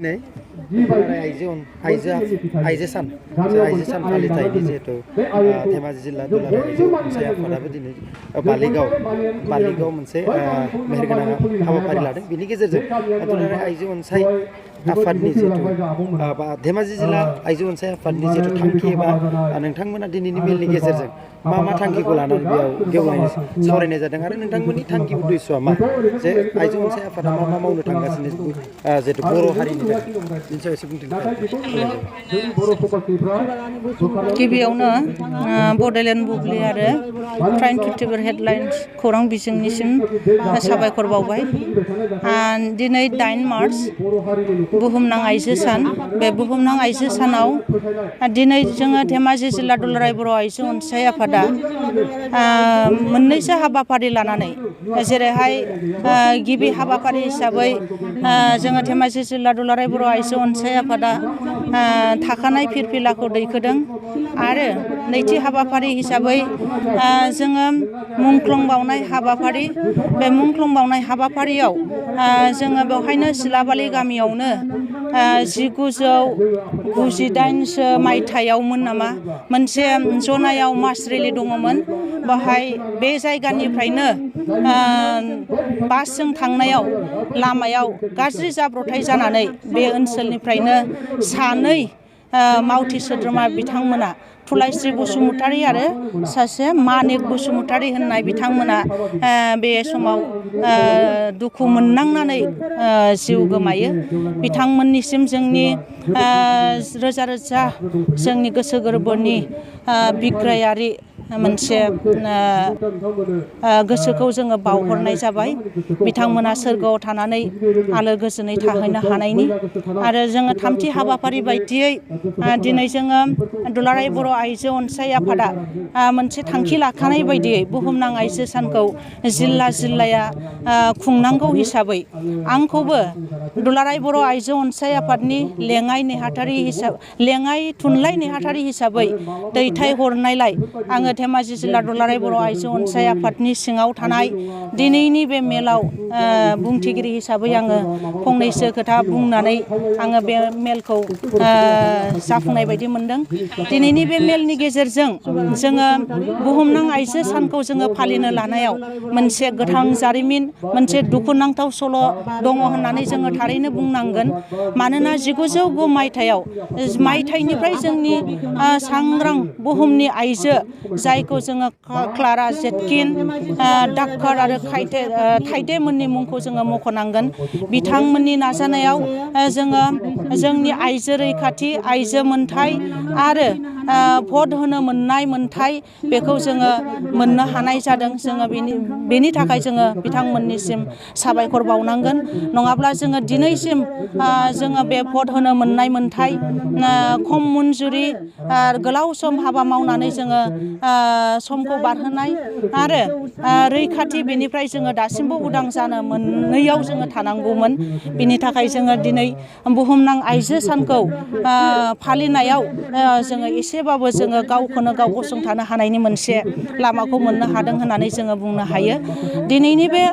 नै आइजो सान फालिथायनि जिहेतु धेमाजि जिल्ला दुलाराय आइजो अनसाय आफादाबो दिनै बालिगाव मोनसे मेहेरगोनां हाबाफारि लादों। बेनि गेजेरजों दुलाराय आइजो अनसाय आफादनि जिहेतु बा धेमाजि जिल्ला आइजो अनसाय आफादनि जिहेतु थांखि एबा नोंथांमोना दिनैनि मेलनि गेजेरजों मा थांखिखौ लानानै बेयाव गेवलायनो सावरायनाय जादों आरो नोंथांमोननि थांखि उद्देश्यआ मा जे आइजो अनसाय आफादा मा मावनो थांगासिनो जिहेतु बर' हारिनि थाखाय बिनि सायाव एसे बुंथिनो गिबियावनो बड'लेण्ड बुब्लि आरो प्राइम 24 हेडलाइन्स खौरां बिजोंनिसिम साबायखर बावबाय। दिनै 9 मार्च बुहुमनां आइजो सान। बे बुहुमनां आइजो सानाव दिनै जोङो धेमाजि जिल्ला दुलाराय बर' आइजो अनसाय आफादा मोननैसो हाबाफारि लानानै जेरैहाय गिबि हाबाफारि हिसाबै जोङो धेमाजि जिल्ला दुलाराय बर' आइजो अनसाय आफादा थाखानाय फिरफिलाखौ दैखोदों आरो नैथि हाबाफारि हिसाबै जोङो मुंख्लं बावनाय हाबाफारि। बे मुंख्लं बावनाय हाबाफारियाव जोङो बेवहायनो सिलाबालि गामियावनो 1998 मायथाइयावमोन नामा मोनसे जनायाव मास रेलि दङमोन। बेवहाय बे जायगानिफ्रायनो बासजों थांनायाव लामायाव गाज्रि जाब्रथाय जानानै बे ओनसोलनिफ्रायनो सानै मावथि सोद्रोमा बिथांमोना थुलाइस्रि बसुमतारी आरो सासे मानिक बसुमतारी होननाय बिथांमोना बे समाव दुखु मोननांनानै जिउ गोमायो। बिथांमोननिसिम जोंनि रोजा रोजा जोंनि गोसो गोरबोनि बिग्रायारि मोनसे गोसोखौ जोङो बावहरनाय जाबाय। बिथांमोना सोरगोआव थानानै आलो गोजोनै थाहैनो हानायनि। आरो जोङो थामथि हाबाफारि बायदियै दिनै जोङो दुलाराय बर' आइजो अनसाय आफादा मोनसे थांखि लाखानाय बायदियै बुहुमनां आइजो सानखौ जिल्लाया खुंनांगौ हिसाबै आंखौबो दुलाराय बर' आइजो अनसाय आफादनि लेङाइ थुनलाइ नेहाथारि हिसाबै दैथायहरनायलाय आङो धेमाजि जिल्ला दुलाराय बर' आइजो अनसाय आफादनि सिङाव थानाय दिनैनि बे मेलाव बुंथिगिरि हिसाबै आङो फंनैसो खोथा बुंनानै आङो बे मेलखौ जाफुंनाय बायदि मोनदों। दिनैनि बे मेलनि गेजेरजों जोङो बुहुमनां आइजो सानखौ जोङो फालिनो लानायाव मोनसे गोथां जारिमिन, मोनसे दुखुनांथाव सल' दङ होननानै जोङो थारैनो बुंनांगोन। मानोना 1909 मायथाइनिफ्राय जोंनि सांग्रां बुहुमनि आइजो जायखौ जोङो क्लारा जेटकिन, डाक्कार आरो थाइदे मोननि मुंखौ जोङो मख'नांगोन। बिथांमोननि नाजानायाव जोङो जोंनि आइजो रैखाथि, आइजो मोनथाय आरो भट होनो मोननाय मोनथाय बेखौ जोङो मोननो हानाय जादों। जोङो बेनि थाखाय जोङो बिथांमोननिसिम साबायखर बावनांगोन। नङाब्ला जोङो दिनैसिम जोङो बे भट होनो मोननाय मोनथाय, खम मन्जुरि, गोलाव सम हाबा मावनानै जोङो समखौ बारहोनाय आरो रैखाथि बेनिफ्राय जोङो दासिमबो उदां जानो मोनैयाव जोङो थानांगौमोन। बिनि थाखाय जोङो दिनै बुहुमनां आइजो सानखौ फालिनायाव जोङो एसेबाबो जोङो गावखौनो गाव गसंथानो हानायनि मोनसे लामाखौ मोननो हादों होननानै जोङो बुंनो हायो। दिनैनि बे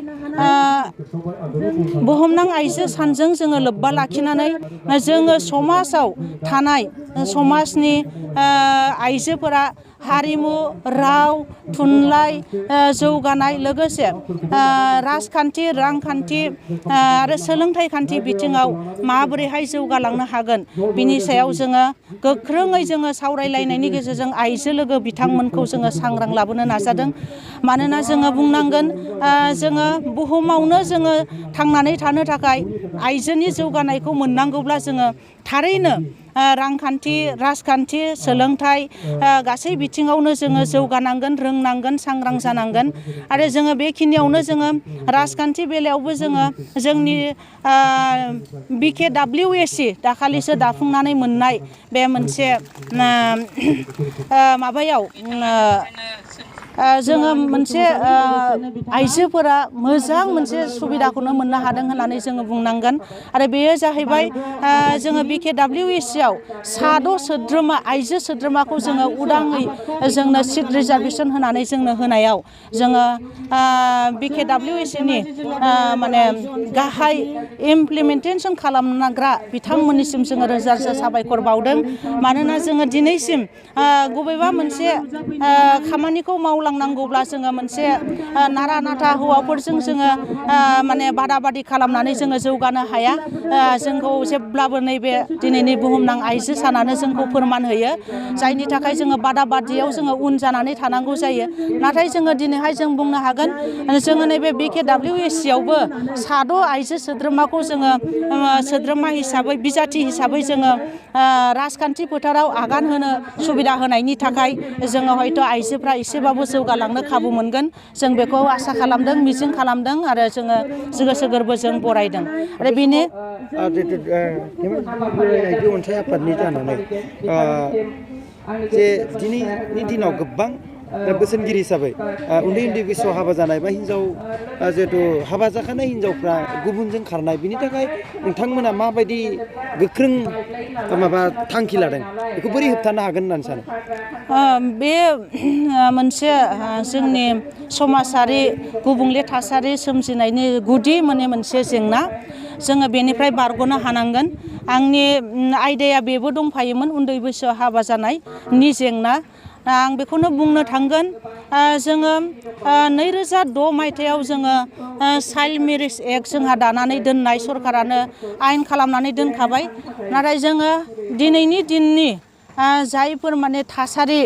बुहुमनां आइजो सानजों जोङो लोब्बा लाखिनानै जोङो समाजाव थानाय समाजनि आइजोफोरा हारिमु, राव, थुनलाइ जौगानाय लोगोसे राजखान्थि, रांखान्थि आरो सोलोंथाइ खान्थि बिथिङाव माबोरैहाय जौगालांनो हागोन बिनि सायाव जोङो गोख्रोङै जोङो सावरायलायनायनि गेजेरजों आइजो लोगो बिथांमोनखौ जोङो सांग्रां लाबोनो नाजादों। मानोना जोङो बुंनांगोन जोङो बुहुमावनो जोङो थांनानै थानो थाखाय आइजोनि जौगानायखौ मोननांगौब्ला जोङो थारैनो रांखान्थि, राजखान्थि, सोलोंथाइ गासै बिथिङावनो जोङो जौगानांगोन, रोंनांगोन, सांग्रां जानांगोन। आरो जोङो बेखिनियावनो जोङो राजखान्थि बेलायावबो जोङो जोंनि BKWSC दाखालिसो दाफुंनानै मोननाय बे मोनसे माबायाव जोङो मोनसे आइजोफोरा मोजां मोनसे सुबिदाखौनो मोननो हादों होननानै जोङो बुंनांगोन आरो बेयो जाहैबाय जोङो BKWSC आव साद' सोद्रोमा आइजो सोद्रोमाखौ जोङो उदाङै जोंनो सिट रिजार्भेसन होनानै जोंनो होनायाव जोङो BKWSC नि माने गाहाय इमप्लिमेन्टेसन खालामग्रा बिथांमोननिसिम जोङो रोजा रोजा साबायखर बावदों मानोना जोङो दिनैसिम बबेबा मोनसे खामानिखौ मावलांनांगौब्ला जोङो मोनसे नारा नाथा हौवाफोरजों जोङो माने बादा बादि खालामनानै जोङो जौगानो हाया जोंखौ जेब्लाबो नैबे दिनैनि बुहुमनां आइजो सानानो जोंखौ फोरमान होयो जायनि थाखाय जोङो बादा बादियाव जोङो उन जानानै थानांगौ जायो नाथाय जोङो दिनैहाय जों बुंनो हागोन जोङो नैबे BKWSC आवबो साद' आइजो सोद्रोमाखौ जोङो सोद्रोमा हिसाबै बिजाथि हिसाबै जोङो राजखान्थि फोथाराव आगान होनो सुबिदा होनायनि थाखाय जोङो हयथ' आइजोफ्रा एसेबाबो जौगालांनो खाबु मोनगोन जों बेखौ आसा खालामदों मिजिं खालामदों आरो जोङो गोसो गोरबोजों बरायदों आरो बेनि आइजो अनसाय आफादनि जानानै जे दिनैनि दिनाव गोबां बोसोनगिरि हिसाबै उन्दै उन्दै बैसोआव हाबा जानाय बा हिन्जाव जिहेथु हाबा जाखानाय हिन्जावफ्रा गुबुनजों खारनाय बिनि थाखाय नोंथांमोना माबायदि गोख्रों माबा थांखि लादों बेखौ बोरै होबथानो हागोन होननानै सानो बे मोनसे जोंनि समाजारि गुबुंले थासारि सोमजिनायनि गुदि मोनसे जेंना जोङो बेनिफ्राय बारग'नो हानांगोन आंनि आयदाया बेबो दंफायोमोन उन्दै बैसोआव हाबा जानायनि जेंना आं बेखौनो बुंनो थांगोन जोङो 2006 मायथाइयाव जोङो चाइल्ड मेरिज एक्ट जोंहा दानानै दोननाय सरकारानो आयेन खालामनानै दोनखाबाय नाथाय जोङो दिनैनि दिननि जायफोर माने थासारि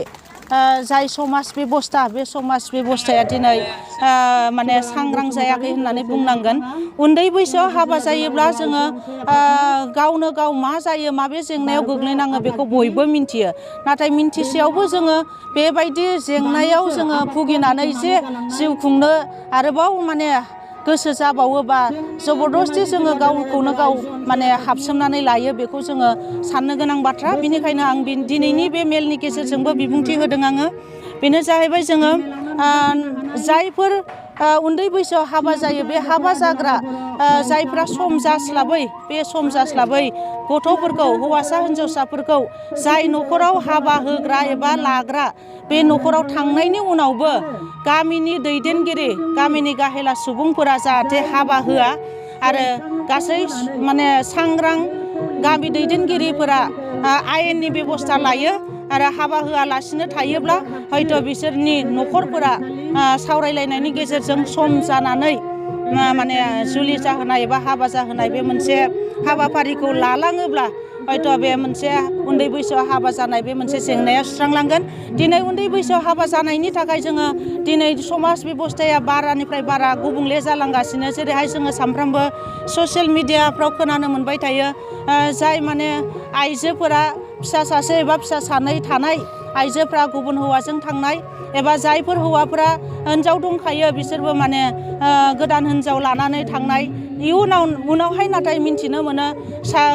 जाय समाज बेबस्था बे समाज बेबस्थाया दिनै माने सांग्रां जायाखै होननानै बुंनांगोन उन्दै बैसोआव हाबा जायोब्ला जोङो गावनो गाव मा जायो माबे जेंनायाव गोग्लैनाङो बेखौ बयबो मिन्थियो नाथाय मिन्थिसेयावबो जोङो बेबायदि जेंनायाव जोङो भुगिनानै जे जिउ खुंनो आरोबाव माने गोसो जाबावोबा जबरदस्ति जोङो गावखौनो गाव माने हाबसोमनानै लायो बेखौ जोङो साननो गोनां बाथ्रा बिनिखायनो आं दिनैनि बे मेलनि गेजेरजोंबो बिबुंथि होदों आङो बेनो जाहैबाय जोङो जायफोर उन्दै बैसोआव हाबा जायो बे हाबा जाग्रा जायफ्रा सम जास्लाबै बे सम जास्लाबै गथ'फोरखौ हौवासा हिन्जावसाफोरखौ जाय न'खराव हाबा होग्रा एबा लाग्रा बे न'खराव थांनायनि उनावबो गामिनि दैदेनगिरि गामिनि गाहेला सुबुंफोरा जाहाथे हाबा होआ आरो गासै माने सांग्रां गामि दैदेनगिरिफोरा आयेननि बेबस्था लायो आरो हाबा होआलासिनो थायोब्ला हयथ' बिसोरनि न'खरफोरा सावरायलायनायनि गेजेरजों सम जानानै माने जुलि जाहोनाय एबा हाबा जाहोनाय बे मोनसे हाबाफारिखौ लालाङोब्ला हयथ' बे मोनसे उन्दै बैसोआव हाबा जानाय बे मोनसे जेंनाया सुस्रांलांगोन दिनै उन्दै बैसोआव हाबा जानायनि थाखाय जोङो दिनै समाज बेबस्थाया बारानिफ्राय बारा गुबुंले जालांगासिनो जेरैहाय जोङो सानफ्रामबो ससियेल मिडियाफ्राव खोनानो मोनबाय थायो जाय माने आइजोफोरा फिसा सासे एबा फिसा सानै थानाय आइजोफ्रा गुबुन हौवाजों थांनाय एबा जायफोर हौवाफ्रा हिन्जाव दंखायो बिसोरबो माने गोदान हिन्जाव लानानै थांनाय उनावहाय नाथाय मिन्थिनो मोनो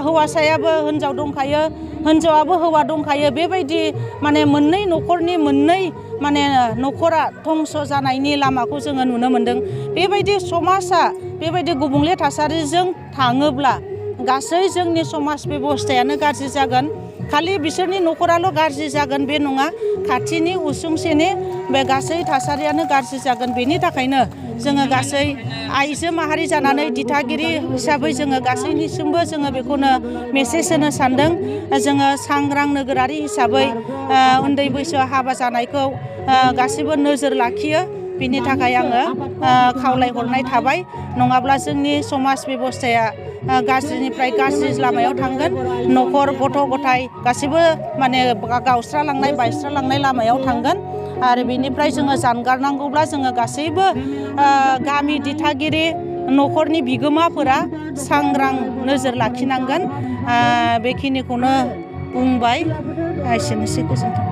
हौवासायाबो हिन्जाव दंखायो हिन्जावाबो हौवा दंखायो बेबायदि माने मोननै न'खरनि मोननै माने न'खरा धंस जानायनि लामाखौ जोङो नुनो मोनदों बेबायदि समाजा बेबायदि गुबुंले थासारिजों थाङोब्ला गासै जोंनि समाज बेबस्थायानो गाज्रि जागोन खालि बिसोरनि न'खराल' गाज्रि जागोन बे नङा खाथिनि उसुंसेनि बे गासै थासारियानो गाज्रि जागोन बेनि थाखायनो जोङो गासै आइजो माहारि जानानै दिथागिरि हिसाबै जोङो गासैनिसिमबो जोङो बेखौनो मेसेज होनो सानदों जोङो सांग्रां नोगोरारि हिसाबै उन्दै बैसोआव हाबा जानायखौ गासैबो नोजोर लाखियो बिनि थाखाय आङो खावलायहरनाय थाबाय नङाब्ला जोंनि समाज बेबस्थाया गाज्रिनिफ्राय गाज्रि लामायाव थांगोन न'खर गथ' गथाय गासैबो माने गावस्रालांनाय बायस्रालांनाय लामायाव थांगोन आरो बेनिफ्राय जोङो जानगारनांगौब्ला जोङो गासैबो गामि दिथागिरि न'खरनि बिगोमाफोरा सांग्रां नोजोर लाखिनांगोन बेखिनिखौनो बुंबाय एसेनोसै गोजोन्थों